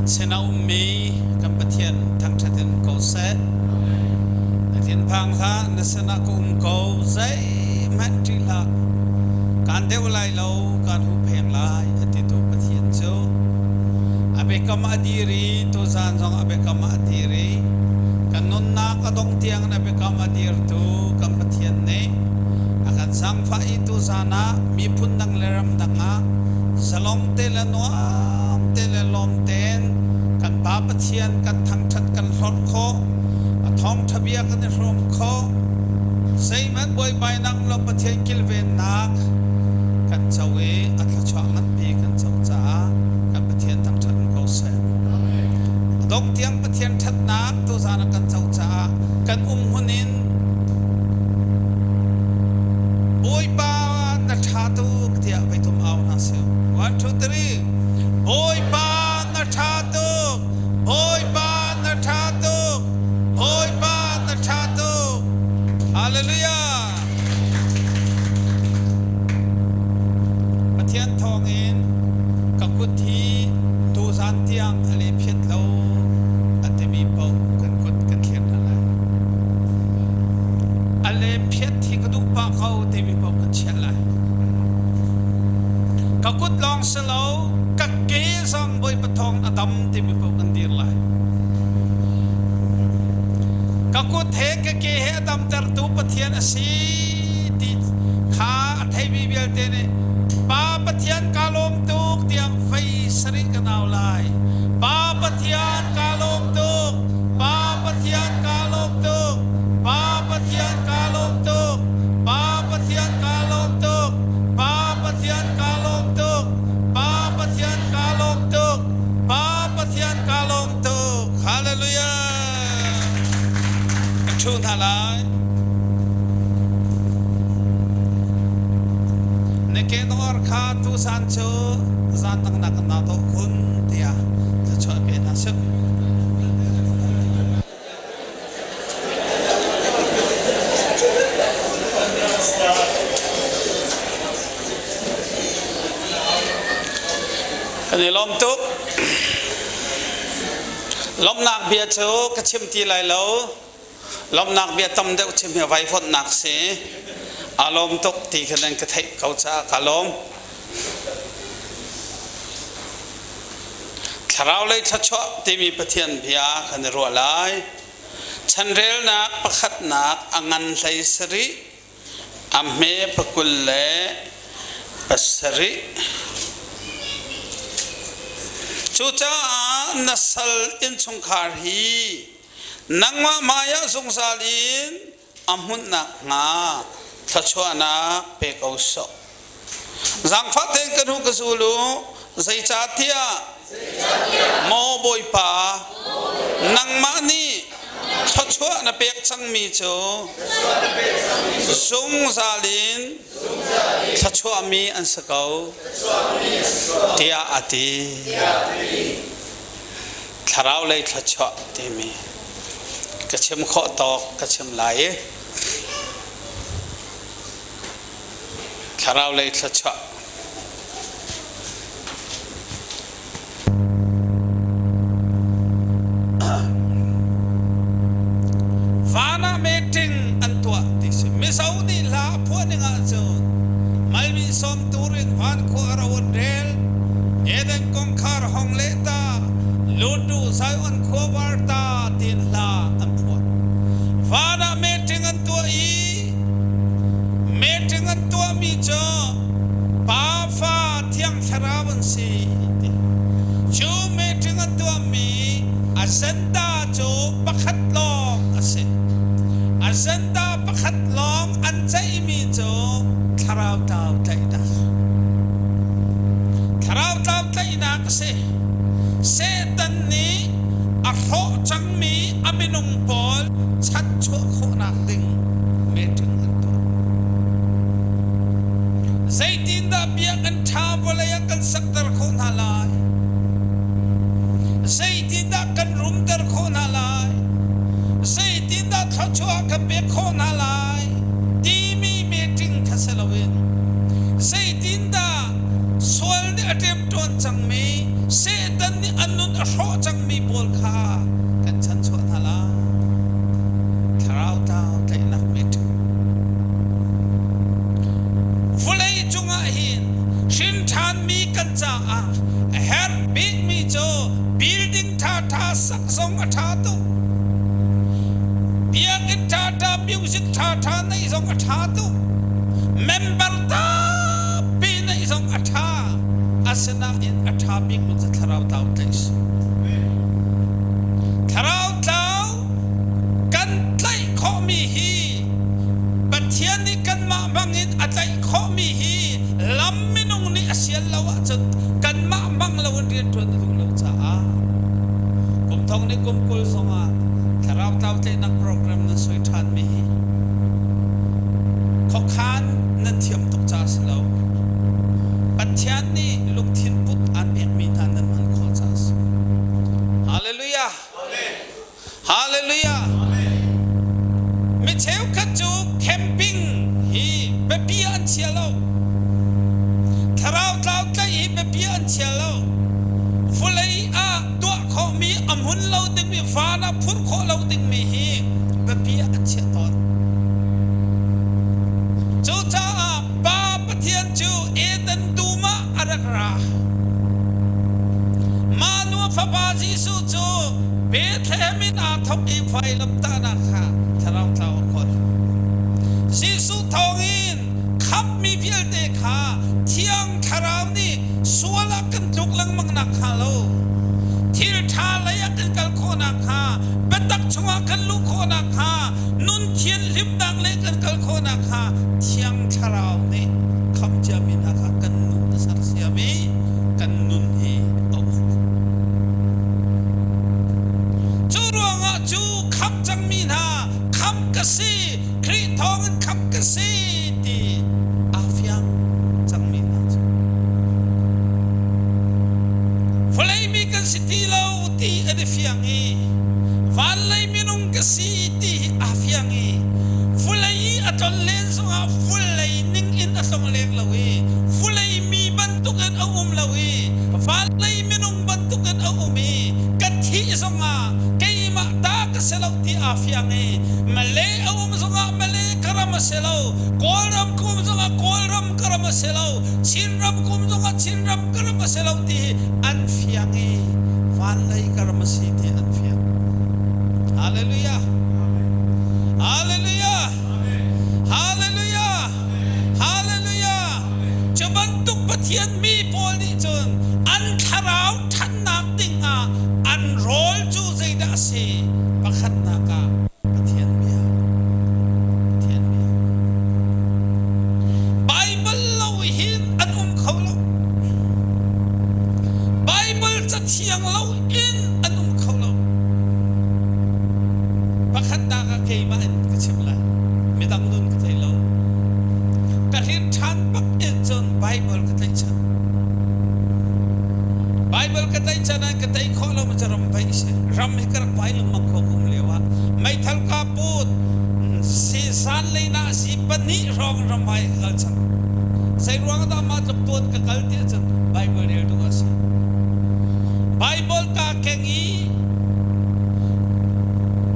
Sinah ummi kan Pathian thangṭhat in ko seh. Na thinphang hlah, na sinah ka um ko, zeihmanh ṭih hlah. Kaan deuh lai lo, kaan huhpheng lai, a titu Pathian cu a biakam a dir i tuzaan zong a biakam a dir i kan nunnak a dongh tiang in a biakam a dirtu kan Pathian nih a kan zaangfah i tuzaan ah miphun dang le ram dang ah zalong te le nuam te le lawm tein kan Pa Pathian kan thangṭhat kan hlorh khawh, a thawngṭha bia kan i hrawm khawh. Zeihmanh buaibainak lo Pathian kilvennak kan co i a thluachuah nganpi kan co caah kan Pathian thangṭhat ko seh. A dongh tiang Pathian ṭhatnak tuzaan a kan co caah kan um hmun in Bawipa na ṭha tuk tiah voi thum au hna sih. One, two, three. Bawipa na ṭha tuk. Bawipa na ṭha tuk. Bawipa na ṭha tuk. Hallelujah. Pathian thawngin ka kut hi tuzan tiang a le phiat lo a timi paoh kan kut kan thlir hna lai. A le phiat hi ka duh pah ko timi paoh kan chiah lai. Ka kut lawng si lo, ka ke zong Bawipa thawng a dam timi paoh kan dir lai. Ka kut he ka ke he a damtertu Pathian a si ti kha a theimi vialte nih Pa Pathian ka lawm tuk tiah fei sarih ka nau lai. Pa Pathian ka lawm tuk. Pa Pathian ka lawm tuk. Pa Pathian ka lawm tuk. Pa Pathian ka lawm tuk. Pa Pathian ka lawm tuk. Pa Pathian ka lawm tuk. Pa Pathian ka lawm tuk. Hallelujah. Ka ṭhu hna lai. Na ke dawr kha tuzan cu zan dang nak na dawh kun tiah thluachuah pe hna sih. Kan i lawm tuk. Lawmhnak bia cu ka chim ti lai lo. Lawmhnak bia tam deuh chim hi vaivuanhnak si. Aa lawm tuk ti kha nan ka theih ko caah ka lawm. Thlarau lei thluachuah timi Pathian bia kan i ruah lai. Chanrelnak pakhatnak a ngan hlei sarih, a hme pakul le pasarih. Cucaah na sal innchungkhar hi nangmah hmaiah zungzal in a hmunh nakhnga thluachuahnak pe ko sawh. Zaangfah tein ka hnu ka zul u, zeicahtiah maw Bawipa, nangmah nih thluachuah na pek cangmi cu zungzal in thluachuahmi an si ko, tiah a ti. Thlarau lei thluachuah timi ka chim khawh tawk ka chim lai i Thlarau lei thluachuah. Van ah meeting an tuah ti si. Mizo nih hla a phuah ning ahcun Malmi sawm tur in van khua a ro an rel. Eden kongkhar hong leh ta, Lutu Zion khua var ta tiin hla an phuah. Van ah meeting an tuah i Meeting an tuahmi cu Pa, Fa, Thiang Thlarau an si ti. Cu meeting an tuahmi agenda cu pakhat lawng a si. Agenda pakhat lawng an ceihmi cu thlarau tlau tlaihnak. Thlarau tlau tlaihnak a si. Satan nih a hrawh cangmi a minung pawl chanchuah khawhnak ding meeting an tuah. Zeitindah biakinn ṭha vawlei ah kan sakter khawh hna lai? Zeitindah kan rumter khawh hna lai? Zeitindah thluachuah kan pek khawh hna lai? Timi meeting kha si loin zeitindah sual nih a ṭemṭawn cangmi Satan nih a nun a a hrawh cangmi pawl kha kan chanchuah hna lai. Thlarau tlau tlaihnak meeting. Vawlei cungah hin hrin ṭhanmi kan caah a herh bikmi cu building ṭhaṭha sak zong a ṭha tuk. Biakinn ṭhaṭha, music ṭhaṭha neih zong a ṭha tuk. Member tampi neih zong a ṭha. Asinain a ṭha bikmi cu thlarau tlau tlaih si. Thlarau tlau kan tlaih khawhmi hi Pathian nih kanmah hmangin a tlaih khawhmi hi lam minung nih a sial lo ahcun kanmah hmang loin rianṭuan a duh lo caah kum thong nih kum 20 zongah thlarau tlau tlaihnak program nan soi ṭhanmi hi khuakhan nan thiam tuk caah si lo. Pathian nih lungthin put aan pekmi hna nan hman khawh caah a si. Hallelujah! Hallelujah! Mi cheukhat cu camping hi biapi ah an chia lo. Thlarau tlau tlaih hi biapi ah an chia lo. Vawlei ah tuah khawhmi a hmun lo dingmi, van ah phurh khawh lo dingmi hi biapi ah an chiah tawn. Cucaah Pa Pathian cu Eden dum ah a rak ra. Mah nu fapa Jesuh cu Bethlehem in aa thawk i vailamtahnak kha thlarau tlau a khon. Jesuh thawngin khamhmi vialte kha Thiang Thlarau nih sual ah kan tluk lengmang nakhnga lo, thil ṭha lei ah kan kal khawh nakhnga, biatak chungah kan luh khawh nakhnga, nun thianhlimnak le kan kal khawh nakhnga Thiang Thlarau nih khamh ciami hna kha kan nun a sersiam i kan nun hi a uk. Cu ruangah cu khamh cangmi hna khamh ka si, Khrih thawngin khamh ka si ti aa fiang cangmi hna cu vawlei mi kan si ti lo ti an i fiang i van lei minung ka si ti hi aa fiang i vulei i a tlonlen zongah vulei ning in a tlong leng lo i vulei mi bantukin a um lo i van lei minung bantukin a um i ka thih zongah keimah ta ka si lo ti aa fiang i Malay a um zongah Malay ka ram a si lo, Kawlram ka um zongah Kawlram ka ram a si lo, Chinram ka um zongah Chinram ka ram a si lo ti hi an fiang i van lei ka ram a si ti an fiang. Hallelujah. Hallelujah. Hallelujah. Hallelujah. Cu bantuk Pathian mi pawl nih cun an thlarau ṭhannak ding ah an rawl cu zeidah a si? Pakhatnak ah Pathian bia. Pathian bia. Baibal lo hin an um kho lo. Baibal cathiang lo in an um kho lo. Pakhatnak ah keimah in ka chim lai. Midang nun ka thei lo. Ka hrin ṭhan bak in cun Baibal ka tlaihchan. Baibal ka tlaihchan ah ka tei khawh lo ma cu ram vaih si. Ram hi ka rak vai lengmang kho kum lio ah meithal ka put si san lei na si pahnih hrawng ram vai ka kal cang. Zei ruang dah mah tluk tuan ka kal ti ahcun Bible rel duh a si. Bible ka keng i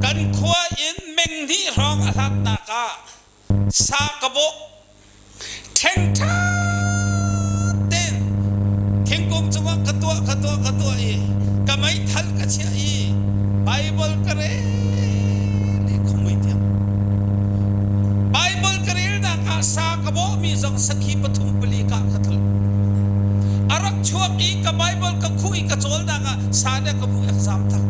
kan khua in meng hnih hrawng a hlatnak ah sa ka bawh ṭheng ṭha tein thingkung cungah ka tuah ka tuah ka tuah i ka meithal ka chiah i Bible ka rel i khuamui tiang Bible ka relnak ah sa ka bawhmi zong sakhi pathum pali ka ka thul a rak chuak i ka Bible ka khuh i ka cawlnak ah sa ne ka hmuh i ka zam tak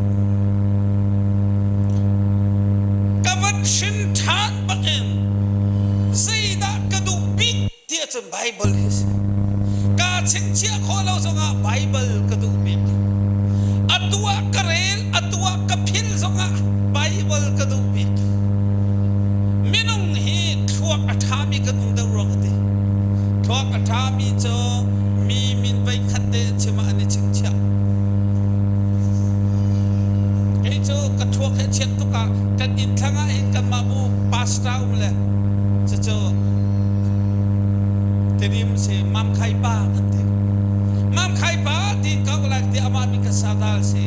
ka van hrin ṭhan bakin zeidah ka duh bik ti ahcun Bible hi si. Kaa chingchiah khawh lo zongah Bible ka duh bik. Atu ah ka rel, atu ah ka phil zongah Bible ka duh bik. Minung hi thluak a ṭhami kan um deuh rua ka ti. Thluak a ṭhami cu mi min voi khat te an chim ah an i chingchiah. Kei cu ka thluak he chiat tuk ah kan inn thlang ah hin kanmah bu pastor um le cucu Tedim si Mam Khai Pa kan ti. Mam Khai Pa ti ka auh lai ti amah min kha Sadal si.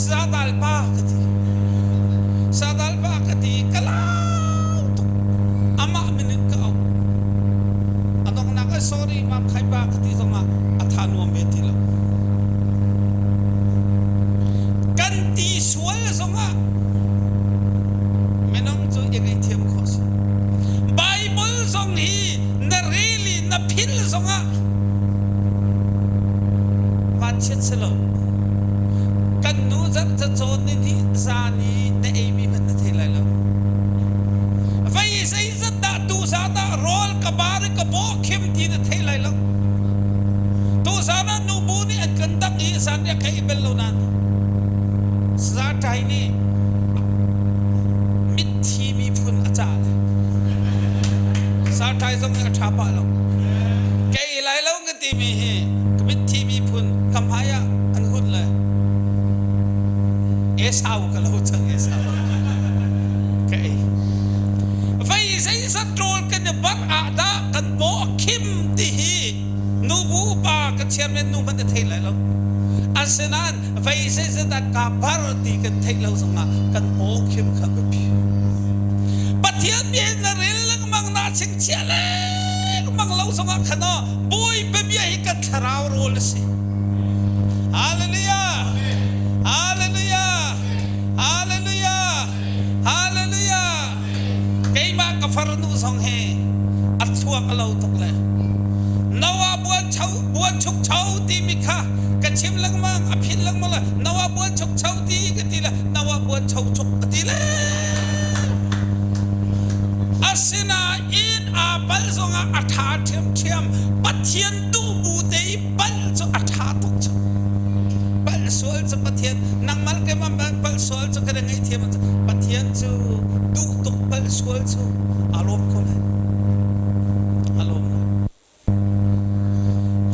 Sadal pa ka ti. Sadal pa ka ti ka lau tuk. Amah min in ka auh. A donghnak ah sorry mam khai pa ka ti zongah a tha nuam ve ti lo. Kan ti sual zongah minung cu i ngaihthiam khawh si. Bible zong hi na rel i na philh zongah vanchiat si lo. Kan nu zarh cacawn ni hnih zan i na eimi hmanh na thei lai lo. Vei zeizat dah tu zan ah rawl ka bar i ka paw khim ti na thei lai lo. Tu zan ah nubu nih an kan dang i zanriah ka ei bel lo nain Sazaṭai nih mitthi miphun a cah le Saṭai zong nih a ṭha pah lo. Kei lai lo ka timi hi ka mitthi miphun ka hmai ah an hun le Esau ka lo cang Esau ka ei. Vei zeizat rawl kan i barh ah dah kan paw a khim ti hi nubu upa ka chairman nu hmanh a thei lai lo. Asinain vei zeizat ah ka bar ti kan theih lo zongah kan paw khim kha biapi. Pathian bia na rel lengmang na chingchiah lengmang lo zongah khan aw Bawipa bia hi kan thlarau rawl a si. Hallelujah! Hallelujah! Hallelujah! Hallelujah! Keimah ka farnu zong hi a thluak a lo tuk le Noah buan cho buan chuk cho timi kha ka chim lengmang a philh lengmang le Noah buan chuk cho ti ka ti le Noah buan cho chuk ka ti le Asinain aa pal zongah a ṭha ṭhiamṭhiam. Pathian duh bu te i palh cu a ṭha tuk cu. Palh sual cu Pathian nangmah keimah palh sual cu kan i ngaihthiam Pathian cu duh tuk palh sual cu aa lawm ko lai. Aa lawm lai.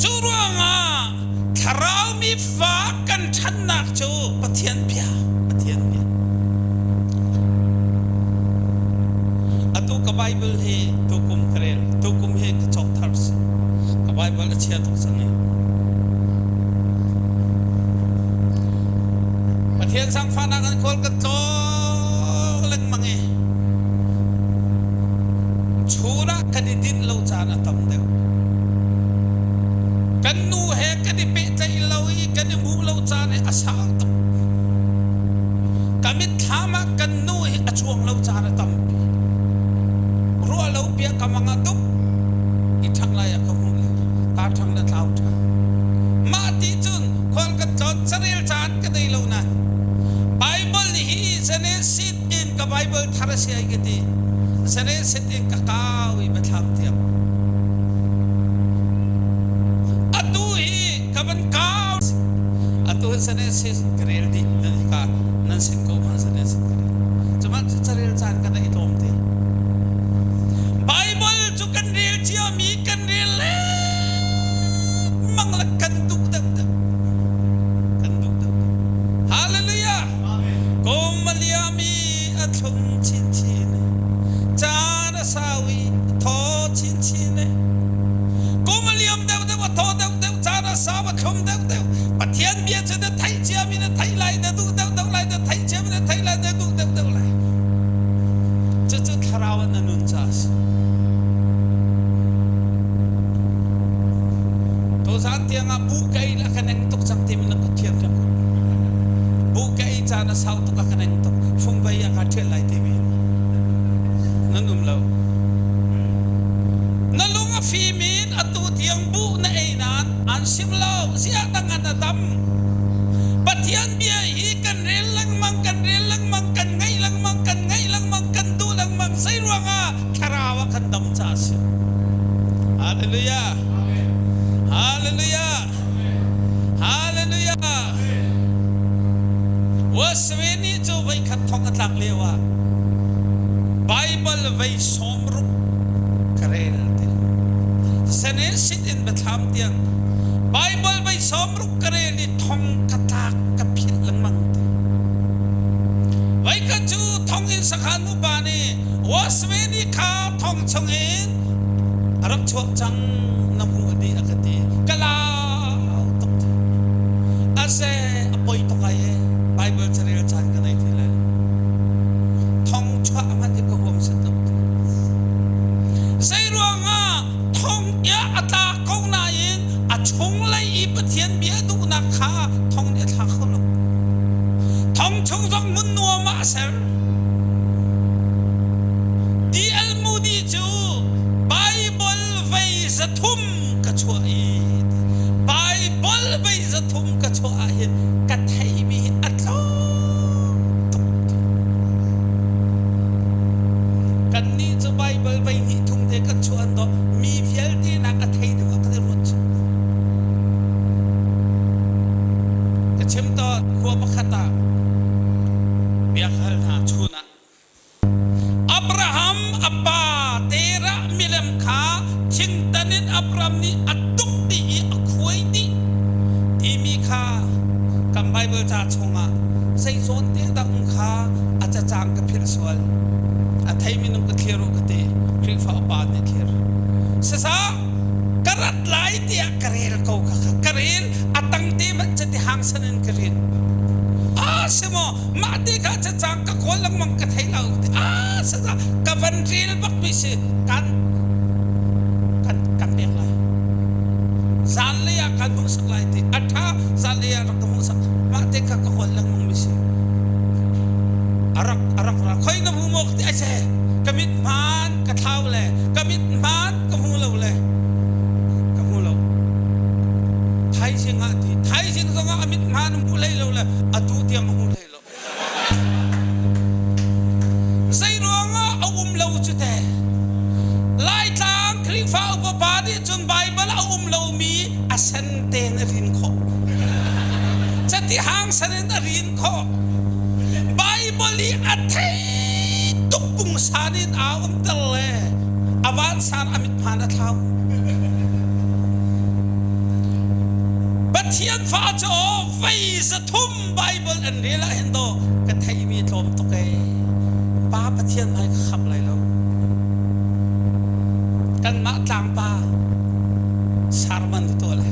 Cu ruangah thlarau mi fa kan ṭhannak cu Pathian bia, Pathian bia. Atu ka Bible hi tukum ka rel, tukum hi ka cawk thar si. Ka Bible a chia tuk cang i. Pathian sangfahnak an kawl kan tlawng lengmang i chun ah kan i dinh lo caan a tam deuh. Kan nu he kan i pehtlaih lo i kan i hmuh lo caan hi a sau tuk. Ka mitthlam ah kan nu hi a cuang lo caan a tampi. Ruah lo piah ka mang ah dup i ṭhang lai ah ka hmuh le kaa ṭhang le tlau ṭhan. Mah ti cun khual kan tlawn carel caan ka nei lo nain Bible hi Genesis in ka Bible thar a si ai ka ti. Genesis in ka kau i biathlam tiang. Atu hi ka van kau. Atu hi Genesis ka rel dih nan hika nan sin ko ma Genesis ka rel. Cuman cu carel caan ka nei tlawm te. Bible cu kan rel ciami kan rel lengmang le kan duh deuh deuh. Kan duh deuh deuh. Hallelujah! Kum a liam i a thlum chinchin caan a sau i a thaw chinchin kum a liam deuhdeuh a thaw deuhdeuh caan a sau a thlum deuhdeuh Pathian bia cu na theih ciami na theih lai na duh deuhdeuh lai na theih ciami na theih lai na duh deuhdeuh lai cucu thlarau ah na nun ca a si Tuzan tiangah buh ka ei le a ka neng tuk cang timi na kut thiam thiam Buh ka ei caan a sau tuk a ka neng tuk fungvei a ka ṭhial lai timi nan um lo. Na lung a fim in atu tiang buh na ei nain an sim lo ziah dang an a dam. Pathian bia hi kan rel lengmang kan rel lengmang kan ngaih lengmang kan ngaih lengmang kan duh lengmang zei ruangah thlarau ah kan dam ca a si. Hallelujah. Hallelujah. Hallelujah. Wasweni cu voikhat thong a tlak lio ah Bible vei 60 ka rel ti. Senesit in biathlam tiang Bible vei 60 ka rel i thong ka tlak ka philh lengmang ti. Voikhat cu thonginn sakhan upa nih Wasweni kha thong chungin a rak chuak cang na hmuh a dih a ka ti ka lau tuk. Thong chung zong hmun nuam ah a ser. D.L. Moody cu Bible vei 300 ka chuah i Bible vei 300 ka chuah ah hin ka theimi hi a tlawm tuk. Kannih cu Bible vei hnih thum te kan chuah an dawh mi vialte nak a thei deuh ah kan i ruat cu. Ka chim tawn khua pakhat ah biak hal hna chun ah Abraham a pa Terah milem kha thingtan in Abraham nih a tuk dih i a khuai dih timi kha kan Bible ca chungah zei zawn te dah um kha a cacang ka philh sual. A thei minung ka thlir u ka ti. Khrihfa upa nih thlir. Sasa ka rat lai tiah ka rel ko kha ka rel a tang te hmanh cati hang san in ka rel. Ah simaw mah te kha cacang ka kawl lengmang ka thei lo ti ah sasa ka van rel bak mi si kan kan kan pek lai. Zanlei ah kan hmuhsak lai ti a ṭha zanlei ah rak ka hmuhsak mah te kha ka kawl lengmang mi si. A rak a rak ra khoi na hmu maw ka ti ai se ka mit hmaan ka thlau le ka mit hmaan ka hmu lo le ka hmu lo thaizing ah ti thaizing zong ah a mit hmaan hmu hlei lo le atu tiang a hmu hlei lo zei ruangah a um lo cu te Laitlang Khrihfa upa pa nih cun Baibal a um lomi a sen tein a rin khawh cati hang san in a rin khawh Baibal i a thei tuk pungsan in aa umter le a vansan a mithmaan a thlau. Pathian fa cu vei 300 Baibal an rel ah hin daw ka theimi tlawm tuk ee. Pa Pathian hmai ka kham lai lo. Kanmah tlangpa sarman tuah le.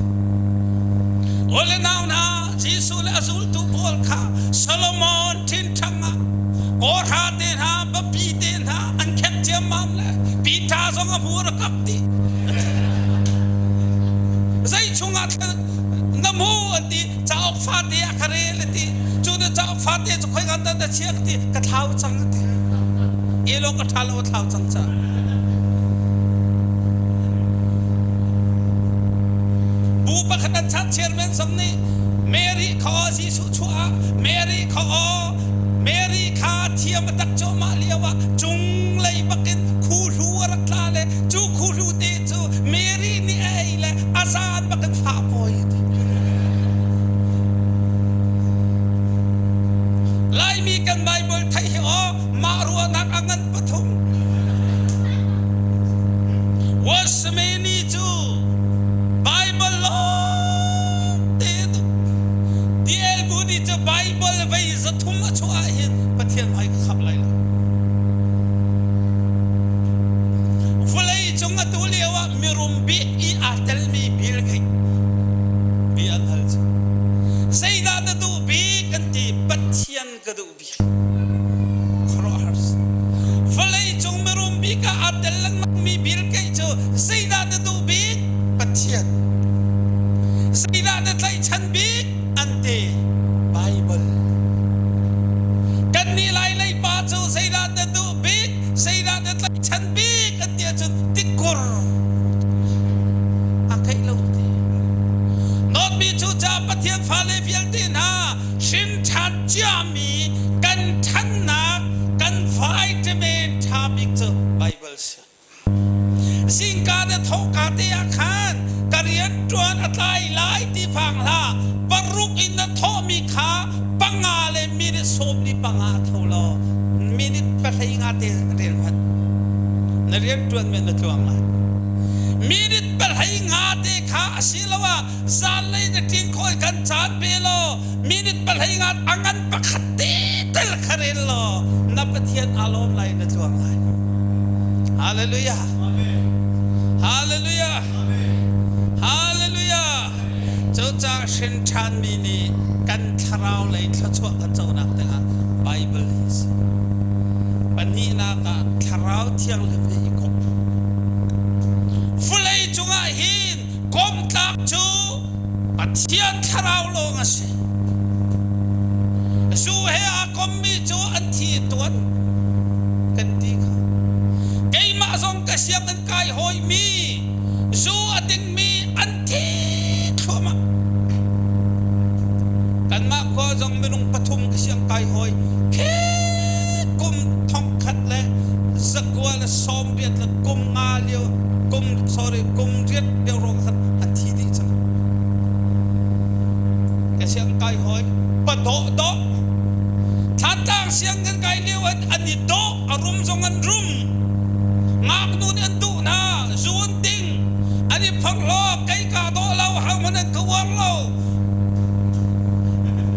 Ole nau hna Jesuh le a zultu pawl kha Solomon ṭhinṭhang ah kawhra te hna biapi te hna an khet ciammam le Peter zong a hmur a kap dih. Zei chungah na hmu an ti cauk fate ah ka rel a ti cu na cauk fate cu khoi ngan dah na chia ka ti ka thlau cang a ti elo ka ṭha lo a thlau cang ca Bu pakhat an chan chairman zong nih Mary kha aw Jesuh chuah ah Mary kha aw Mary kha thiam a tak cuahmah lio ah cunglei bakin khuhlu a rak tla le cu khuhlu te cu Mary nih a ei le a zan bakin fah pawi a ti. Laimi kan Bible theih hi aw mah ruahnak a ngan pathum. Wasmeni cu Bible lawng te D.L. Moody cu Bible vei 300 a chuah ahhin Pathian hmai ka khap lai lo. Vawlei cung atu lio ah mirum bik i aa telmi Bill Gates bia an hal cu zeidah na duh bik an ti Pathian ka duh bik. Khuaruahhar vawleicung mirum bik ah aa tel lengmangmi Bill Gates cu zeidah na duh bik? Pathian. Zeidah na tlaihchan bik? An ti. Bible. Kannih Lai lei pa cu zeidah na duh bik? Zeidah na tlaihchan bik? An ti ahcun tikur. A theih lo ti. Dawtmi cu ca Pathian fale vialte hna hrin ṭhan ciami kan ṭhannak kan vitamin ṭha bik cu Bible si. Zingka na thawhka te ah khan ka rian ṭuan a tlai lai ti phang hlah. 6 in na thawhmi kha 5 le minute 45 tho law minute 15 te rel hmanh. Na rian ṭuan men na tluang lai. Minute 15 te kha asiloah zanlei na ṭin khawh i kan caan pe law minute 15 a ngan pakhat te tel kha rel law na Pathian aa lawm lai na tluang lai. Hallelujah. Hallelujah. Hallelujah. Cucaah hrin ṭhanmi nih kan thlarau lei thluachuah kan conak dingah Bible hi a si. Pahnihnak ah thlarau thianghlim he i komh. Vawlei cungah hin Komhtlak cu Pathian thlarau lawng a si. Zu he aa sianginn kai hawimi zu a dingmi an thi thluahmah. Kanmah khua zong minung pathum ka siang kai hawi khi kum thongkhat le zakua le sawmriat le kum nga lio kum sorry kum riat lio ruang khan an thi dih cang. Ka siang kai hawi pa dawh dawh Thantlang sianginn kai lio an i dawh a rum zong an rum. Ngaknu nih an duh hna, zu an ding, an i phorhlaw, kei kaa dawh lo, ahohmanh an ka uar lo.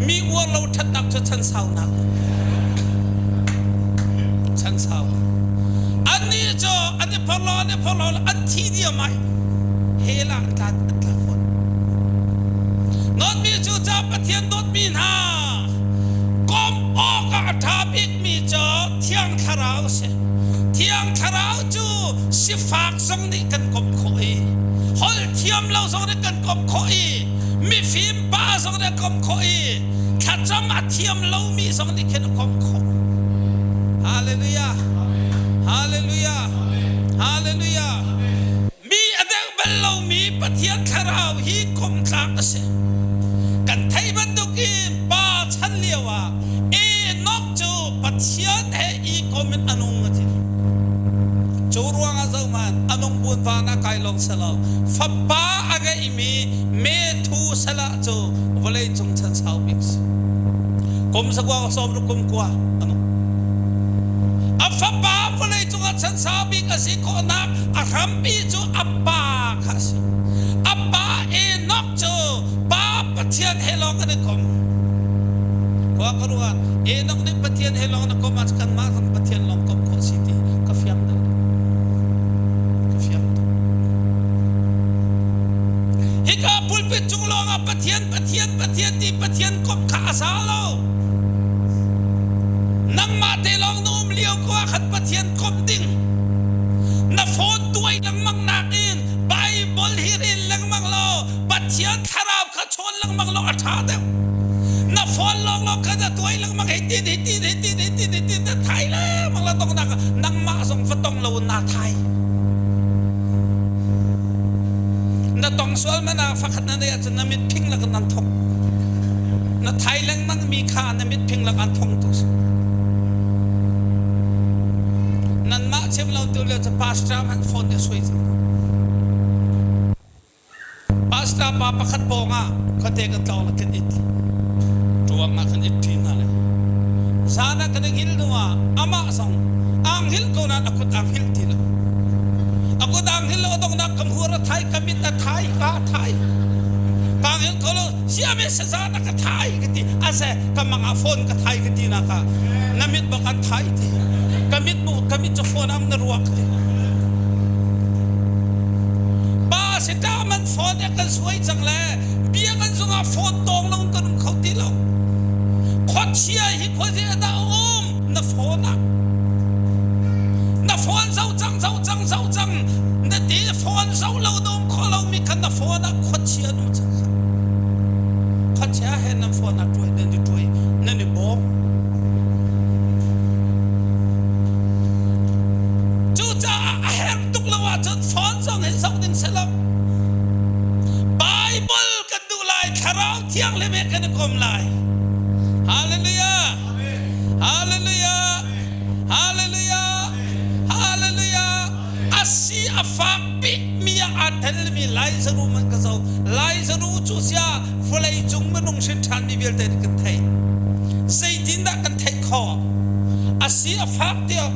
Mi uar lo ṭhatnak cu chan saunak. Chan sau. Annih cu an i phorhlaw, an i phorhlaw, an thi diam ai. Hell ah an tla, an tla fawn. Dawtmi cu ca Pathian dawtmi hna, komh awkah a ṭha bikmi cu Thiang Thlarau a si. Thiang Thlarau cu sifak zong nih kan komh khawh i holh thiam lo zong nih kan komh khawh i mifim pa zong nih a komh khawh i thlacam a thiam lomi zong nih khin a komh khawh. Hallelujah! Hallelujah! Hallelujah! Mi a deuh bal lomi Pathian Thlarau hi komhtlak a si. Kan theih bantukin pa chan lioah Enoch cu Pathian he i kom in a nung a ti. Cu ruangah zohhmanh a nung buin van ah kai lawng si lo, fapa a ngeihmi Methuselah cu vawlei cung chan sau bik si. Kum sakua sawmruk kum kua a nung. A fapa vawlei cungah chan sau bik a si khawhnak a hrampi cu a pa kha a si. A pa Enoch cu Pa Pathian he lawng an i kom. Khua ka ruat Enoch nih Pathian he lawng na kom ah kanmah zong Pathian lawng kom khawh si ti ka fiang deuh. Ka fiang tuk. Hika pulpit cung lawng ah Pathian Pathian Pathian ti Pathian kom kha a za lo. Nangmah te lawng na um lio ko ah khan Pathian komh ding. Na phone tuai lengmang nakin Bible hi rel lengmang law Pathian thlarau kha chawn lengmang law a ṭha deuh. Na phone lawnglawng kha na tuai lengmang hi tin hi tin hi tin hi tin hi tin na thai lengmang la tongnak nangmah zong va tong lo na thai. Na tong sual man ah fakhat na nei ahcun na mit phing lak nan thong. Na thai lengmang mi kha na mit phing lak an thong tu si. Nanmah chim lo tu le cu pastor hmanh phone te suai cang. Pastor pa pakhat pawng ah khuate kan tlawng le kan it. Tuang ah kan it ṭi hna le. Zan ah kan i hngilh hnu ah amah zong aa hngilh ko nain a kut aa hngilh ti lo. A kut aa hngilh lo a donghnak ka hmur a thai, ka mit a thai, ka thai. Ka hngilh kho lo, siame saza na ka thai ka ti. Ase ka mang ah phone ka thai ka ti nak ah na mit bak an thai ti. Ka mit bu ka mit cu phone am na ruak ti. Pa si ta man phone ya kan suai cang le bia kan zungah phone tawng lo kan um kho ti lo. Khuachia hi khuazi dah um na phone ah na phone zo cang zo cang zo cang na ti phone zo lo na um kho lo mi khan na phone ah khuachia nu cang khuachia he nan phone ah tuai nan i tuai nan i bawm. Cucaah a herh tuk lo ahcun phone zong hin zoh ding si lo. Bible kan duh lai, Thlarau Thianghlim he kan i kom lai. Hallelujah! Hallelujah! Hallelujah! Hallelujah! A si a fak bikmi ah aa telmi Laizaru man ka zo. Laizaru cu sia vawlei cung minung hrin ṭhanmi vialte nih kan theih. Zeitindah kan theih khawh? A si a fak tiah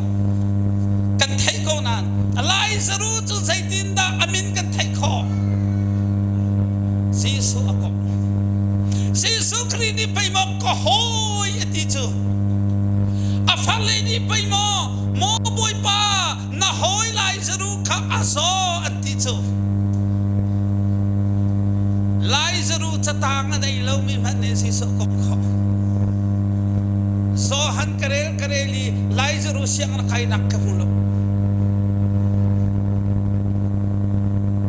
kan theih ko nain Laizaru cu zeitindah a min kan theih khawh? Jesuh a komh. Jesuh Khrih nih pei maw ka hawi a ti cu. A farle nih pei maw maw Bawipa na hawi Laizaru kha a zaw an ti cu. Laizaru catang a nei lomi hmanh nih Jesuh komh khawh. Johan ka rel ka rel i Laizaru sianginn a kainak ka hmu lo.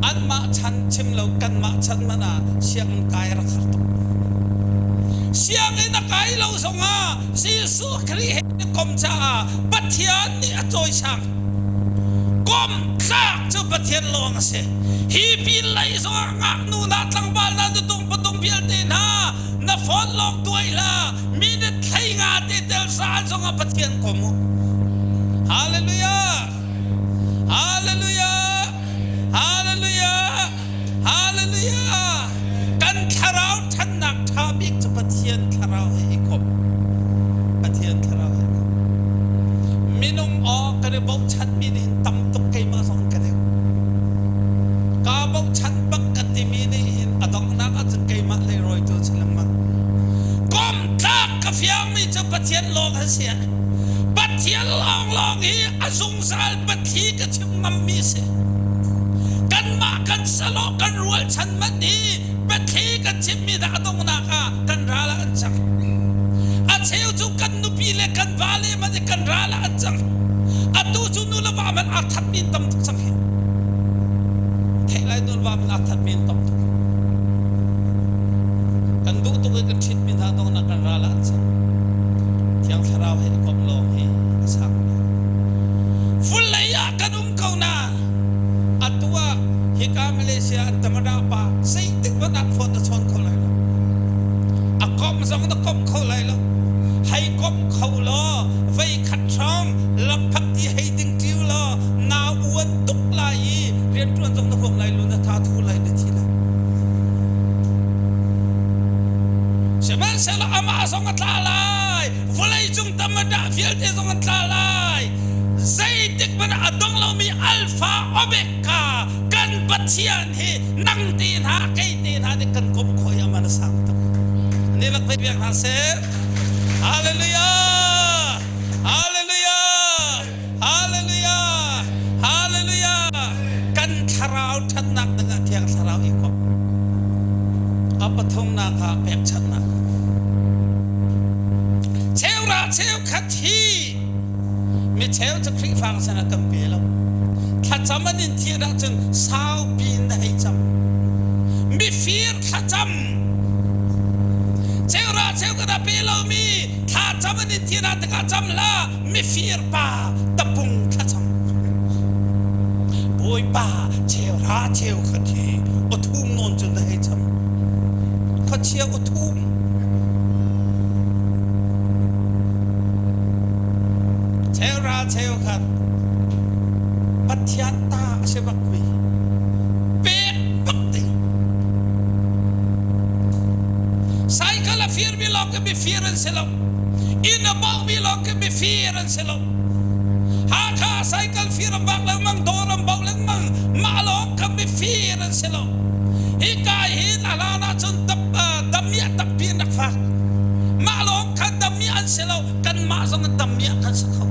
Anmah chan chim lo kanmah chan hmanh ah sianginn kai rak har tuk. Sianginn a kai lo zongah Jesuh Khrih he kom caah Pathian nih a cawisang. Komtlak cu Pathian lawng a si. Hi pin lei zongah ngaknu hna tlangval hna nutung patung vialte hna na phone lawng tuai hlah minute 15 te tel zan zongah Pathian kom u. Hallelujah! Hallelujah! Hallelujah! Hallelujah! Kan thlarau ṭhannak ṭha bik cu Pathian thlarau he i komh. Pathian thlarau he i komh. Minung aw kan i bochanmi nih hin tam tuk keimah zong ka deuh. Kaa bochan bak ka timi nih hin a donghnak ahcun keimah leirawitu a si lengmang. Komtlak ka fiangmi cu Pathian lawng a si. Pathian lawnglawng hi a zungzal pathli ka chim ngammi a si. Kanmah kan salo kan rualchan manh hi biathli kan chimmi dah a donghnak ah kan ral ah an cang. A cheu cu kan nupi le kan vale man i kan ral ah an cang. Atu cu nu le va man aa thatmi an tam tuk cang hi. Theih lai nu le va man aa thatmi an tam tuk. Kan duh tuk i kan ṭhitmi hna donghnak kan ral ah an cang. Thiang Thlarau he i komh lawng hi a sang bik. Vulei ah kan um ko na atu ah hika Malaysia an tamada pa zeitik hmanh ah phone na chawn kho lai lo. A komh zong na komh kho lai lo. Hei komh kho law vei khat hrawng lamphak ti hei ding ṭiu law naa uan tuk lai i rianṭuan zong na huam lai lo na tha thu lai na thi lai. Sihmanhsehlaw amah zong a tla lai, vawleicung tamadah vialte zong an tla lai. Zeitik hmanh ah a dong lomi Alpha Omega kan Pathian hi nang te hna kei te hna nih kan komh khawh i aman a sang tuk. Ni lak ve biak hna seh. Hallelujah! Hallelujah! Hallelujah! Hallelujah! Kan thlarau ṭhatnak dingah Thiang Thlarau i komh. A pathumnak ah pekchanhnak. Cheura cheukhat hi mi cheu cu Khrihfa sinah kan pe lo. Thlacam an in thian ahcun saupi in na hei cam. Mifir thlacam. Cheura cheukhat a pe lomi thlacam an in thian ah tikah cam hlah. Mifir pa tapung thlacam. Bawipa cheuhra cheukhat hi awthum nawn cun na hei cham. Khuachia awthum. Cheuhra cheukhat Pathian ta a si bakmi pek bak ding. Cycle a firmi lawng khi mifir an si lo. Inn a bauhmi lawng khi mifir an si lo. Hakha cycle fir an bak lengmang, dawr an bauh lengmang, mah lawng kha mifir an si lo. Hika hin a hlan ahcun damiah tampi an rak fak. Mah lawng kha damiah an si lo, kanmah zong in damiah kan si kho.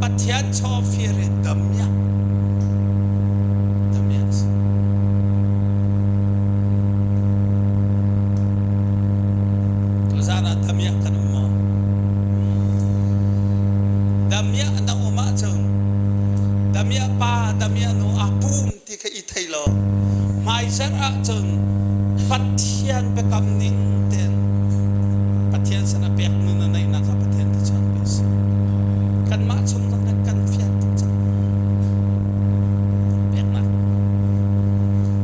Pathian chaw fir hi damiah. Damiah a si. Tuzaan ah damiah kan um maw? Damiah na um ahcun damiah pa, damiah nu aa pum ti kha i thei law hmaizarh ahcun Pathian biakam ning tein Pathian sinah pek nun a neihnak kha Pathian thluachuah pe seh. Kanmah chung zong nih kan fian tuk cang. Peknak.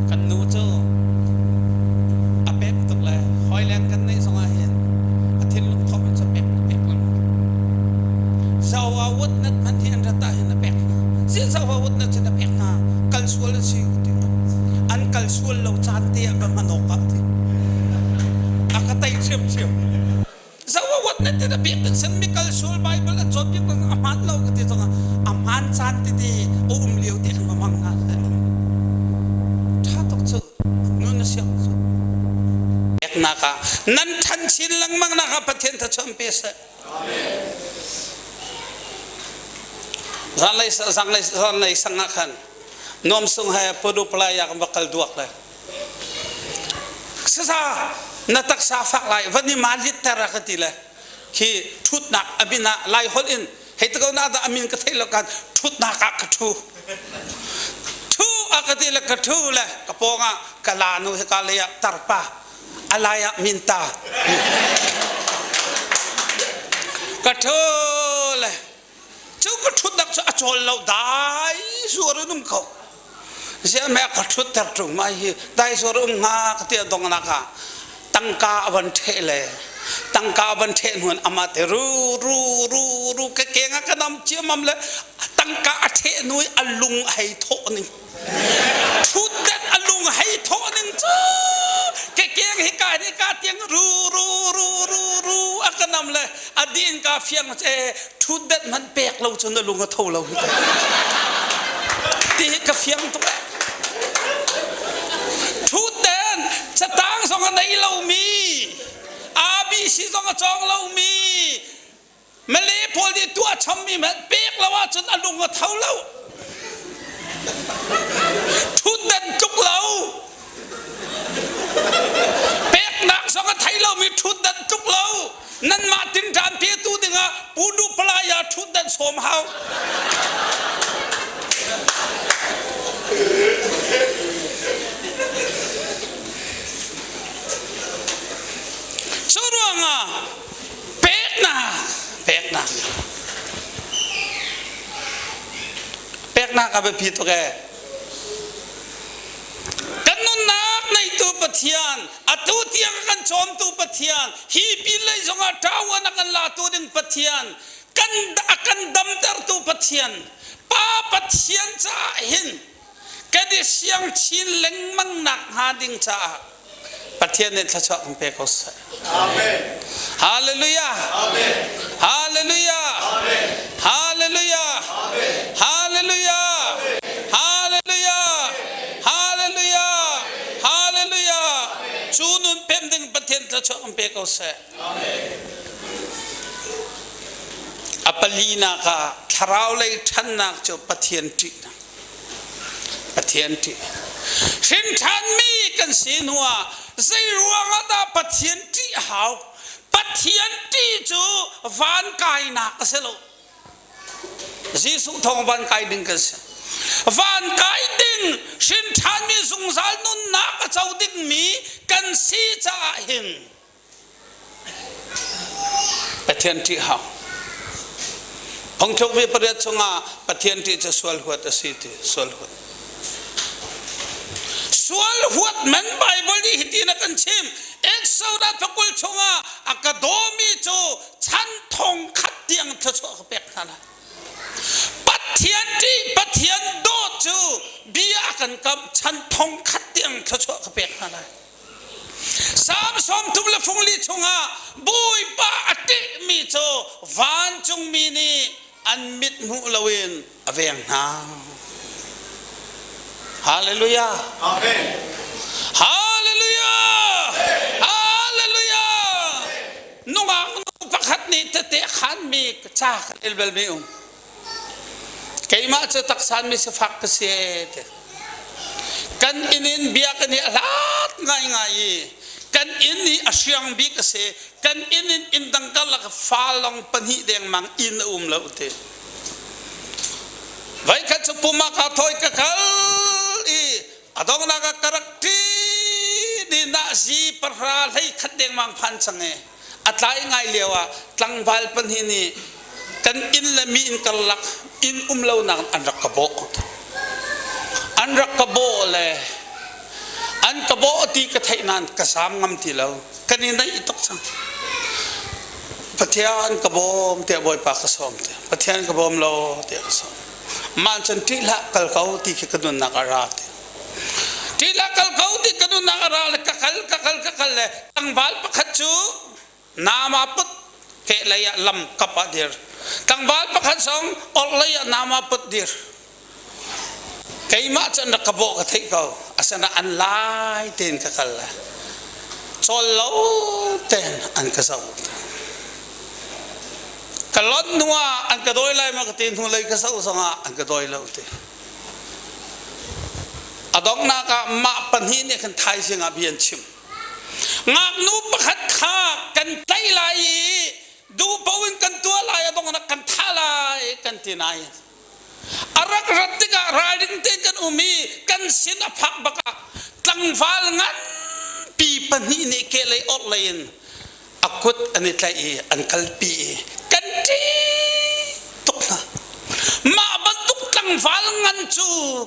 Kan nu cu a pek tuk le hawileng kan neih zongah hin a thinlung thawh in cu pek pek lengmang. Zawa wut nat hmanh hi an rat ah hin a pek hna. Si zawa wut nat cun a pek hna. Kal sual a si ti. An kal sual lo caan te ah va hman awk ah ti. A ka tei ṭhiamṭhiam. Zawa wut nat ti na pek ding sin mi kal sual Bible an cawnpiak a hmaan lo ka ti zongah a hmaan caan tete a um lio te khan va hmang hna seh. Ṭha tuk cu. Nun na siang cu. Peknak ah nan ṭhan chin lengmang nak ah Pathian thluachuah pe seh. Zanlei zanlei zanlei sang ah khan nuam sung he pudu palai ah kan va kal duak le sasa na taksa fak lai van i ma lit ter a ka ti le khi ṭhutnak a min ah lai holh in hei te ko na dah a min ka theih lo kan ṭhutnak ah ka ṭhu ṭhu a ka ti le ka ṭhu le ka pawng ah ka la nu he ka lei ah tarpa a lai ah minta ka ṭhu le cu ka ṭhutnak cu a cawl lo dai zuar in um ko. Ziah meh ka ṭhutter ṭung ma hi dai zuar um hnga ka ti a dongnak ah tangka a van ṭheh le tangka a van ṭheh hnuan amah te ru ru ru ru ka keng ah ka nam ciammam le tangka a ṭheh hnu i a lung a hei thawh ning ṭhutden a lung hei thawh ning cu ke keng hi ka hi ka tiang ru ru ru ru ru a ka nam le a din ka fiang che ṭhutden hmanh pek lo cun a lung a tho lo hi ti hi ka fiang tuk eh ṭhutden catang zong a nei lomi ABC zong a cawng lomi Malay pawl nih tuah chommi hmanh pek lo ahcun a lung a tho lo. Ṭhutdan tluk lo. Peknak zong a thei lomi ṭhutdan tluk lo. Nanmah tinṭan petu dingah Pu Duh Palaya ṭhutdan sawm hau. Cu ruangah Peknak peknak peknak a biapi tuk ee. Kan nunnak neitu Pathian, atu tiang kan cawmtu Pathian, hi pinlei zongah ṭawan a kan latu ding Pathian, kan a kan damtertu Pathian, Pa Pathian caah hin kan i siang chin lengmang nak hnga ding caah Pathian nih thluachuah kan pe ko seh. Amen. Hallelujah. Amen. Hallelujah. Amen. Hallelujah. Amen. Hallelujah. Hallelujah. Hallelujah. Hallelujah. Cu nun pem ding Pathian thluachuah kan pe ko seh. Amen. A palinak ah thlarau lei ṭhannak cu Pathian ṭihnak. Pathian ṭih. Hrin ṭhanmi kan si hnuah zei ruangah dah Pathian ṭih a hau? Pathian ṭih cu van kainak a si lo. Jesuh thawng van kai ding kan si. Van kai ding hrin ṭhanmi zungzal nunnak a co dingmi kan si caah hin Pathian ṭih hau. Phungthlukmi pariat chungah Pathian ṭih cu sual huat a si ti sual huat. Sual huat man Bible nih hitin a kan chim. Exodus pakul chungah a ka dawmi cu chan thong khat tiang thluachuah ka pek hna lai. Pathian ṭih Pathian dawt cu bia a kan kam chan thong khat tiang thluachuah ka pek hna lai. Salm sawmthum le fungli chungah Bawipa a ṭihmi cu vancungmi nih an mit hmuh loin a veng hna. Hallelujah. Amen. Hallelujah. Hallelujah. Nungak nu pakhat nih tete khanmi ca kan el bal mi um. Keimah cu taksan mi sifak ka si te. Kan inn in biakinn hi a hlat ngaingai i kan inn hi a hriang bik a si. Kan inn in inn dang karlak fa long pahnih dengmang inn a um lo te. Voikhat cu pum ah kaa thawi ka kal i a donghnak ah ka rak ṭi ni nahzi pahra hlei khat dengmang phan cang i a tlai ngai lio ah tlangval pahnih nih kan inn le mi inn karlak inn um lonak an rak ka bawh an rak ka bawh le an ka bawh ti ka theih nain ka zaam ngam ti lo kan i naih tuk cang Pathian ka bawm tiah Bawipa ka sawm ti Pathian ka bawm lo tiah ka sawm mah cun ṭih hlah kal ko ti khi ka nunnak a ra ti Ṭihlah kal ko ti ka nunnak a ra le ka kal ka kal ka kal le tlangval pakhat cu nama put kehlei ah lam kap ah dir tlangval pakhat zong orhlei ah nama put dir keimah cu an rak ka bawh ka theih ko asana an lai tein ka kal le cawl lo tein an ka zoh ka lon hnu ah an ka dawi lai ma ka ti hnu lei ka zoh zongah an ka dawi lo ti A donghnak ah mah pahnih nih khan thaizing ah bia an chim. Ngaknu pakhat kha kan tlaih lai i duh paoh in kan tuah lai a donghnak kan thah lai kan ti nain a rak rat tikah ralring tein kan um i kan sin a phak bak ah tlangval nganpi pahnih nih kehlei orhlei in a kut an i tlaih i an kalpi i kan ṭih tuk hna. Mah bantuk tlangval ngan cu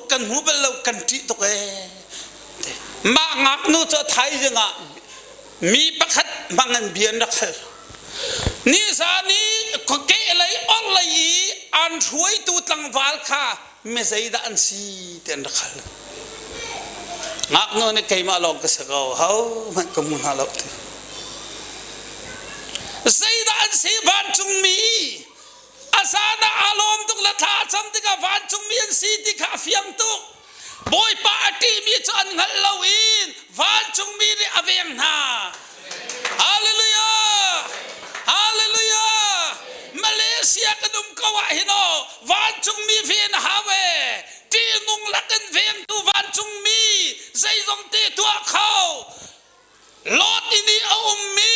kan hmu bal lo, kan ṭih tuk ee. Mah ngaknu cu thaizing ah mi pakhat hmang in bia an rak hal. Nizan i kehlei orhlei i an hruaitu tlangval kha mi zeidah an si ti an rak hal. Ngaknu nih keimah lawng ka si ko, hohmanh ka hmu hna lo ti. Zeidah an si vancungmi? A zan ah aa lawm tuk le thla a cam tikah vancungmi an si ti kha a fiang tuk. Bawipa a ṭihmi cu an hngalh lo in vancungmi nih a veng hna. Hallelujah! Hallelujah! Malaysia kan um ko ah hin aw vancungmi ven a hau ee. Ṭihnung lakin vengtu vancungmi zeizong te tuah kho. Lot inn i a ummi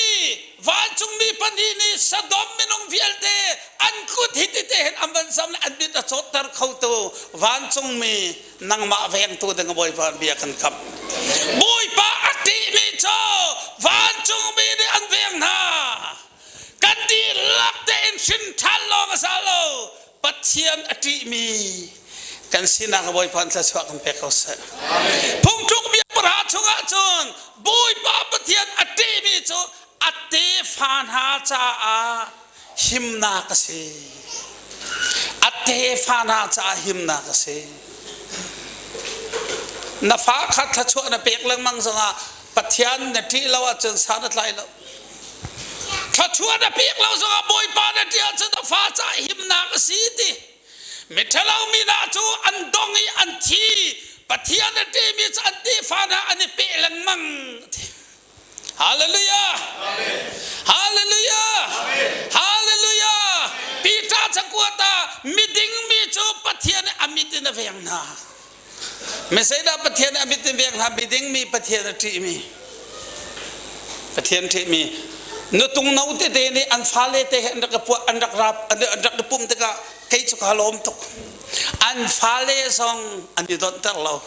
vancungmi pahnih nih Sodom minung vialte an kut hi tete hin an van zam le an mit a cawtter khotu vancungmi nangmah vengtu ding Bawipa bia kan kamh. Bawipa a ṭihmi cu vancungmi nih an veng hna. Kan dihlak tein hrin ṭhan lawng a za lo. Pathian a ṭihmi kan sinak Bawipa thluachuah kan pek ko seh. Phungtluk bia pahra chungah cun Bawipa Pathian a ṭihmi cu a tefa hna caah himnak a si. A tefa hna caah himnak a si. Na fa kha thluachuah na pek lengmang zongah Pathian na ṭih lo ahcun san a tlai lo. Thluachuah na pek lo zongah Bawipa na ṭih ahcun a fa caah himnak a si ti. Miṭhalo mi hna cu an dong i an thi. Pathian a ṭihmi cu an tefa hna an i peh lengmang. Hallelujah! Hallelujah! Hallelujah! Peter cakuat ah miding mi cu Pathian a mit in a veng hna. Mesaidah Pathian a mit in veng hna miding mi Pathian a ṭihmi. Pathian ṭihmi. Nutung no tete nih an fale te he an rak puah an rak rap an rak i pumh tikah kei cu kaa lawm tuk. An fale zong an i donhter lo.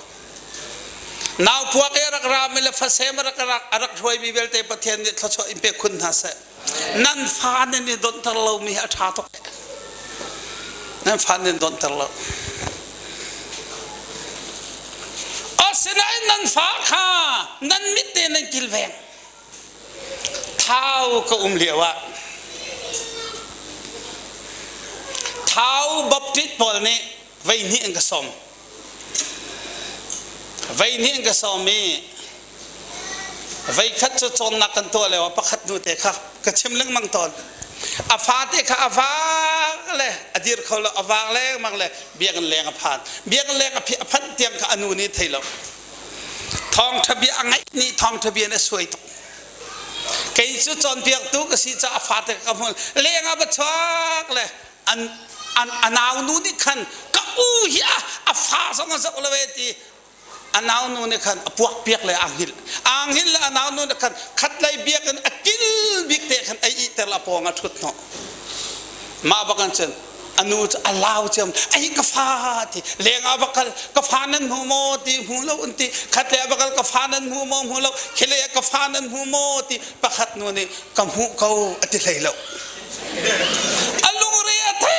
Nau puak i a rak rami le fasem a rak a rak hruaimi vialte Pathian nih thluachuah in pe khun hna seh. Nan fa nan i donhter lomi hi a ṭha tuk. Nan fa nan donhter lo. Asinain nan fa kha nan mit te nan kilveng. Thau ka um lio ah Thau Baptist pawl nih vei hnih an ka sawm. Vei hnih an ka sawm i Veikhat cu cawnnak kan tuah lio ah pakhat nu te kha ka chim lengmang tawn. A fate kha a vak le a dir kho lo, a vak lengmang le biakinn leng a phan. Biakinn leng a phanh tiang kha a nu nih thei lo. Thawngṭha bia a ngaih nih thawngṭha bia in a suai tuk. Kei cu cawnpiaktu ka si caah a fate ka hmuh. Leng ah va chuak le an an a nau nu nih khan ka u hi a fa zong a zoh lo e ti A naunu nih khan a puakpiak le aa hngilh. Aa hngilh le a naunu nih khan khatlei biakinn a kil bik te khan ei ihter le a pawng ah ṭhut hnawh. Mah bak an cun a nu cu a lau ciam ai ka fa ti leng ah va kal ka fa nan hmu maw ti hmu lo an ti khatlei ah va kal ka fa nan hmu maw hmu lo khilei ah ka fa nan hmu maw ti pakhat nu nih ka hmuh ko a ti hlei lo a lungre a the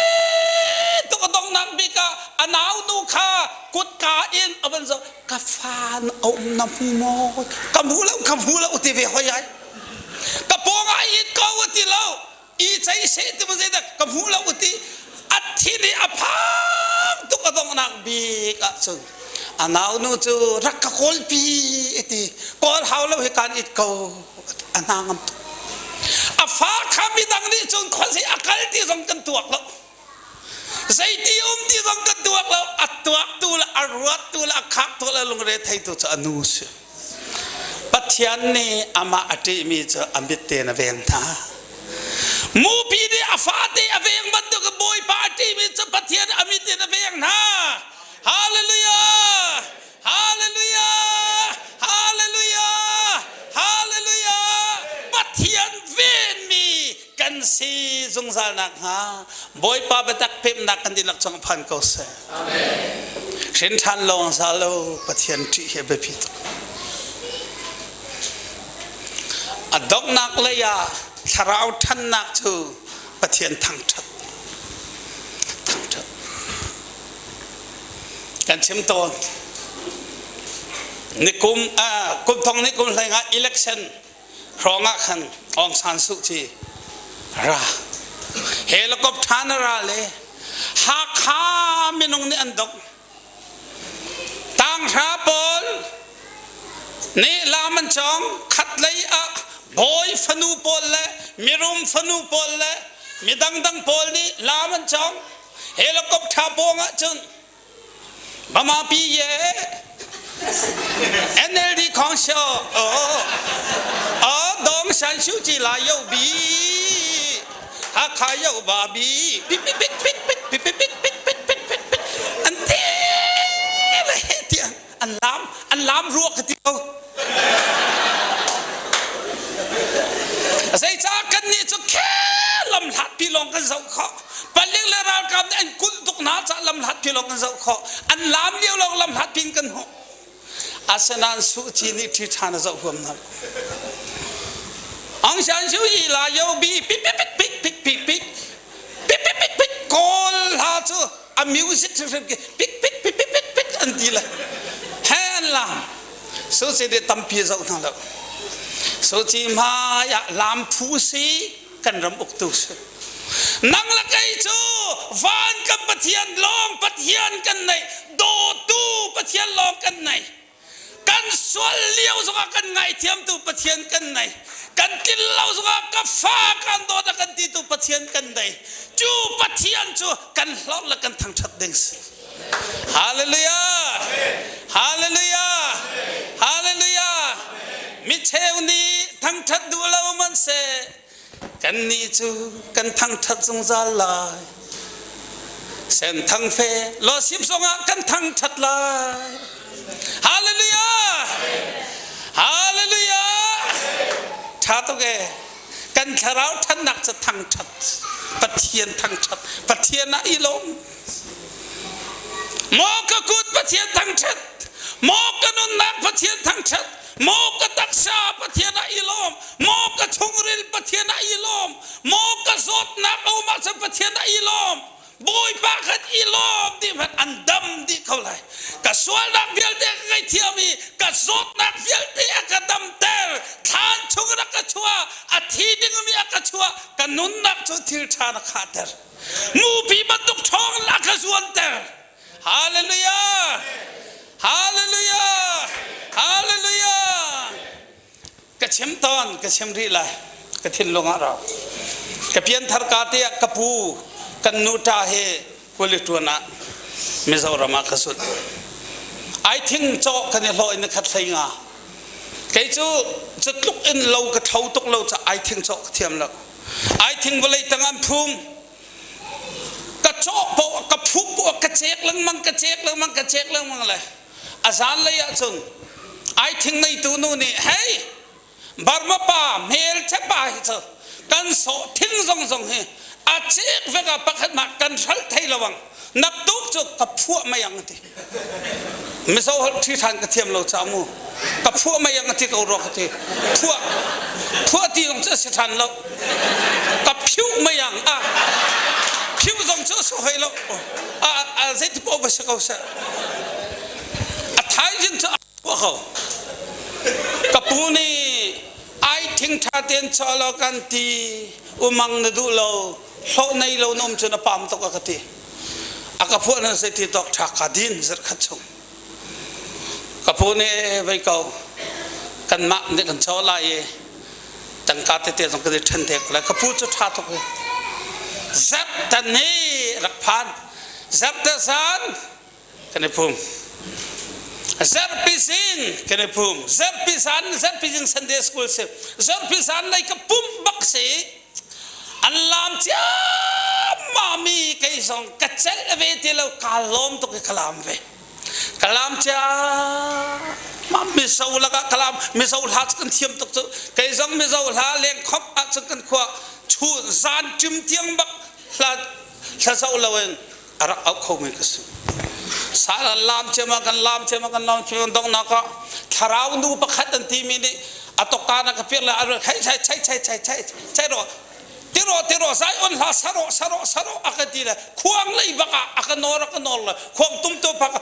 tuk a donghnak bik ah a naunu kha kutka in a van zoh ka fa na um na hmu maw ka hmu lo ka hmu lo ti ve hoi ai ka pawng ah it ko a ti lo i chei se ti ma zeidah ka hmu lo ti a thin i a phang tuk a donghnak bik ah cun a naunu cu rak ka kawlpi ti kawl hau lo hi kan it ko a hna ngam tuk a fa kha midang nih cun khuazei a kal ti zong kan tuak lo Zeiti um ti zong kan tuak lo. A tuaktu le a ruattu le a khaktu le lungre theitu cu a nu si. Pathian nih amah a ṭihmi cu a mit tein a veng hna. Mupi nih a fate a veng bantuk in Bawipa a ṭihmi cu Pathian a mit in a veng hna. Hallelujah! Hallelujah! Hallelujah! Hallelujah! Pathian venmi kan si zungzal nakhnga Bawipa biatak pemnak kan dihlak cung phan ko seh. Hrin ṭhan lawng za lo Pathian ṭih hi a biapi tuk. A donghnak lei ah thlarau ṭhannak cu Pathian thangṭhat. Thangṭhat. Kan chim tawn. Nikum kum thong ni kum hlei nga election hrawng ah khan Aung San Suu Kyi ra helicopter na ra le Hakha minung nih an dok tanghra pawl nih lam an cawng khat lei ah bawi fanu pawl le mirum fanu pawl le midangdang pawl nih lam an cawng helicopter pawng ah cun Mama pi ye NLD khong sio o dong san shu chi la yo bi Hakha yo ba bi pik pik pik pik pik pik pik pik pik pik pik pik pik an te le he ti an lam an lam ruak ka ti ko Zeicah kan nih cu khe lam hlat pi lawng kan zoh khawh. Paling le ralkap nih an kulh tuk hna caah lam hlat pi lawng kan zoh khawh. An lam lio lawng lam hlat pin kan hmuh. Asinain Suh Ci nih ṭhi ṭhan a zoh huam hna. Aung San Suu Kyi la yo bi pik pik pik pik pik pik pik pik pik pik pik kawl hla cu a music hrimhrim ki pik pik pik pik pik pik an ti le he an lam Suh Ci nih tampi a zoh hna lo. Suh Ci hmai ah lam phu si kan ram uktu si. Nang le kei cu van kan Pathian lawng Pathian kan nei, dawtu Pathian lawng kan nei. Kan sual lio zongah kan ngaithiamtu Pathian kan nei. Kan tlin lo zongah ka fa kan dawt a kan titu Pathian kan nei. Cu Pathian cu kan hlorh le kan thangṭhat ding si. Hallelujah! Hallelujah! Hallelujah! Mi cheu nih thangṭhat duh lo hmanhseh kannih cu kan thangṭhat zungzal lai. Senthang fe lawsip zongah kan thangṭhat lai. Hallelujah! Hallelujah! Ṭha tuk ee. Kan thlarau ṭhannak cu thangṭhat, Pathian thangṭhat, Pathian ah i lawm. Maw ka kut Pathian thangṭhat, maw ka nunnak Pathian thangṭhat, maw ka taksa Pathian ah i lawm, maw ka chungril Pathian ah i lawm, maw ka zawtnak a um ahcun Pathian ah i lawm. Bawipa khan i lawm dih hmanh an dam dih ko lai. Ka sualnak vialte ka ngaihthiam i ka zawtnak vialte a ka damter. Thlan chung in a ka chuah, a thi dingmi a ka chuah, ka nunnak cu thil ṭha na khahter. Mupi bantuk ṭhawng in a ka zuanter. Hallelujah! Hallelujah! Hallelujah! Ka chim tawn, ka chim rih lai. Ka thinlung ah rau. Ka pianthar ka te ah ka pu kan nu ṭa he kuli ṭuan ah Mizoram ah ka sut. Ai thing cawh kan i hlawh in khat hlei nga. Kei cu cu tluk in lo ka ṭho tuk lo ca ai thing cawh ka thiam lo. Ai thing vawlei tang an phum. Ka cawh poah ka phuh poah ka cek lengmang ka cek lengmang ka cek lengmang le a zanlei ah cun ai thing neitu nu nih hei Burma pa hmelchhe pa hi cu kan sawh thing zong zong hi a cek vek ah pakhat mah kan hralh thei lo ang naktuk cu ka phuah mei ang ti Mizo holh ṭhi ṭhan ka thiam lo ca mu ka phuah mei ang ti ko rua ka ti phuah phuah ti zong cu a si ṭhan lo ka phiuh mei ang a phiuh zong cu a si hoi lo a a zeiti paoh va si ko seh a thaizing cu a phuah ko ka pu nih ai thing ṭha tein chaw law kan ti umang na duh lo hlawh nei lo na um cun a pam tuk a ka ti a ka phuah nan zeiti tawk ṭha ka din zarhkhat chung ka pu nih vei ko kanmah nih kan caw lai i tangka tete zong kan i ṭhen te ko lai ka pu cu ṭha tuk i zarh tan hi rak phan zarh te san kan i phum zarhpi zing kan i phum zarhpi zan zarhpi zing Sunday school si zarhpi zan lei ka pumh bak si An laam ciammam i kei zong ka celh ve ti lo kaa lawm tuk i ka laam ve. Ka laam ciammam Mizo lakah ka laam Mizo hla cu kan thiam tuk cu kei zong Mizo hla lengkhomh ahcun kan khua chu zan ṭim tiang bak hla hla zoh loin a rak auh khomi ka si. Sal an laam ciammam kan laam ciammam kan laam ciammam donghnak ah thlarau nu pakhat an timi nih a tokka na ka piak le a hei chai chai chai chai chai chai ro tiro tiro zai on hla saro saro saro a ka ti le khuang lei bak ah a ka nor a ka nor le khuang tum tu pak.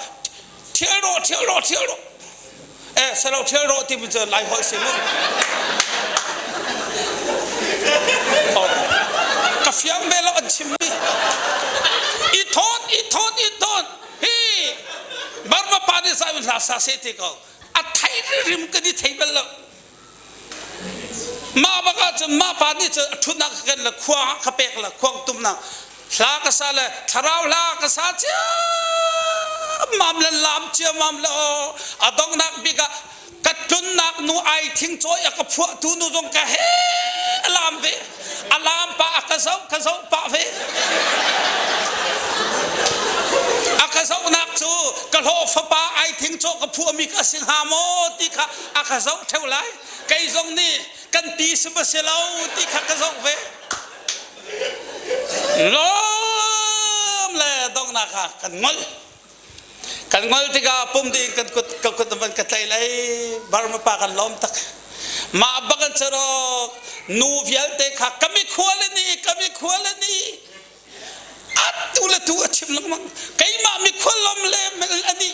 Thial rawh, thial rawh, thial rawh. Eh, salo thial rawh ti cu Lai holh si mu. Oh. Ka fiang ve lo an chim mi. I thon, i thon, i thon. Hi Burma pa nih sai hla sa se te ko. A thei rim ka di thei bal lo. Mah bak ahcun mah pa nih cun a ṭhutnak ka ken le khua ka pek le khuang tumnak hla ka sa le thlarau hla ka sa ciammam le lam ciammam le aw a donghnak bik ah ka tlunnak nu ai thing cawi a ka phuahtu nu zong ka he a lam ve a lam pa a ka zoh ka zoh pah ve a ka zohnak cu ka hlawh fapa ai thing cawh ka phuahmi ka si hnga maw ti kha a ka zoh ṭheo lai kei zong nih kan ti si ma si lo ti kha ka zoh ve lawm le donghnak ah kan ngol kan ngol tikah pum ding kan kut ka kut van ka tlai lei Burma pa kan lawm tak mah bak an charok nu vialte kha kami khual ni kami khual ni atu le tu a chim lengmang keimah mikhual lom le ani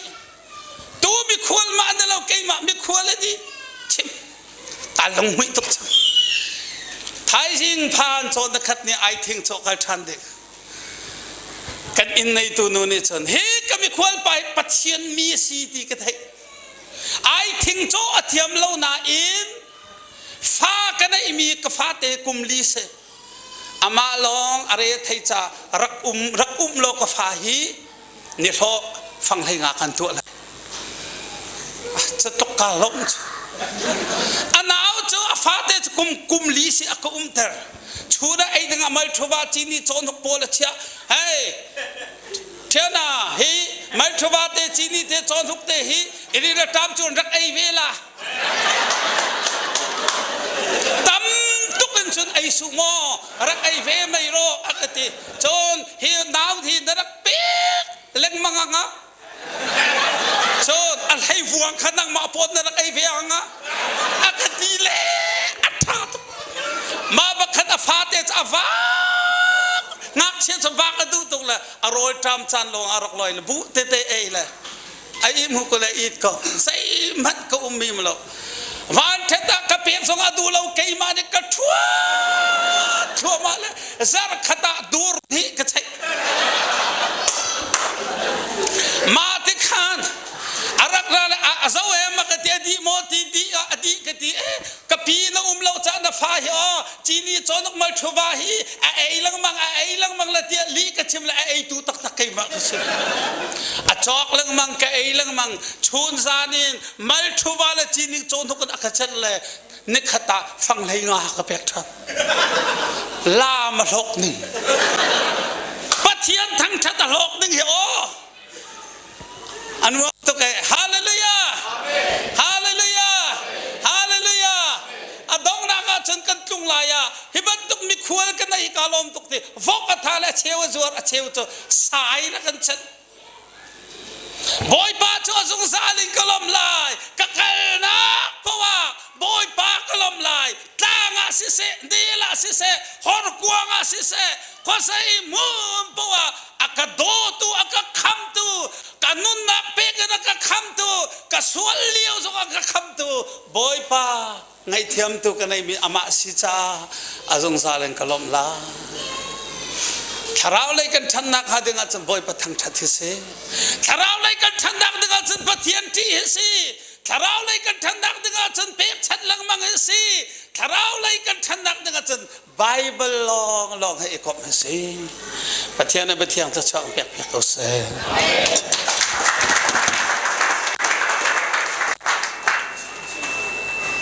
tu mikhual ma na lo keimah mikhual ani chim ka lunghmuih tuk cang thaizing phan chawn na khat nih ai thing chaw kal ṭhan ding kan inn neitu nu nih cun hi ka mikhual pa hi Pathian mi a si ti ka theih ai thing chaw a thiam lo nain fa ka neihmi ka fate kum li si amah lawng a re thei ca rak um rak um law ka fa hi nihlawh fang hlei nga kan tuah lai catuk ka lawm cu a nau cu a fate cu kum kum li si a ka umter chun ah ei ding a mal thuba cini cawnuk pawl a chiah hei thiana hi mal thuba te cini te cawnuk te hi iri la tam cun rak ei ve la Tam tuk in cun ei suh maw rak ei ve mei ro a ka ti. Cun hi nau hi na rak pek lengmang anga. Cun a hlei vuang kha nangmah pawn na rak ei ve anga. A ka ti le a ṭha tuk. Mah bakhat a fate cu a vak. Ngakchia cu vak a duh tuk le a rawl ṭam caan lawng a rak loi le buh tete ei le a ihmu ko le it ko zeihmanh ka um mi lo van thet ah ka pek zong a duh lo keimah nih ka thua thluahmah le zar khat ah dur hnih ka cheih mah ti khan a rak ra le a zo em ka ti a dih maw ti di a dih ka ti eh ka pi na um lo ca na fa hi aw cini cawnuk mal thuva hi a ei lengmang a ei lengmang le tiah li ka chim le a eitu taktak keimah ka si a cawk lengmang ka ei lengmang chun zan in mal thuva le cini cawnuk in a ka chet le nikhat ah fang hlei nga ka pek ṭhan la ma hlok ning Pathian thangṭhat a hlawk ning hi aw An uar tuk ee. Hallelujah! Hallelujah! Hallelujah! A donghnak ah cun kan tlung lai ah hi bantuk mikhual kan ei ka lawm tuk ti vok a tha le a cheu a zuar a cheu cu sai na kan chanh. Bawipa cu a zungzal in ka lawm lai ka kalnak paoh ah Bawipa ka lawm lai tlang ah siseh nel ah siseh horkuang ah siseh khuasei hmun paoh ah a ka dawtu a ka khamtu ka nunnak pek in a ka khamtu ka sual lio zong a ka khamtu Bawipa ngaihthiamtu ka neimi amah si caah a zungzal in ka lawmh lai thlarau lei kan ṭhannak hnga ding ahcun Bawipa thangṭhat hi si thlarau lei kan ṭhannak ding ahcun Pathian ṭih hi si thlarau lei kan ṭhannak ding ahcun pekchanh lengmang hi si thlarau lei kan ṭhannak ding ahcun Bible lawng lawng he i komh hi si Pathian nih biathiang thluachuah pek piak ko seh.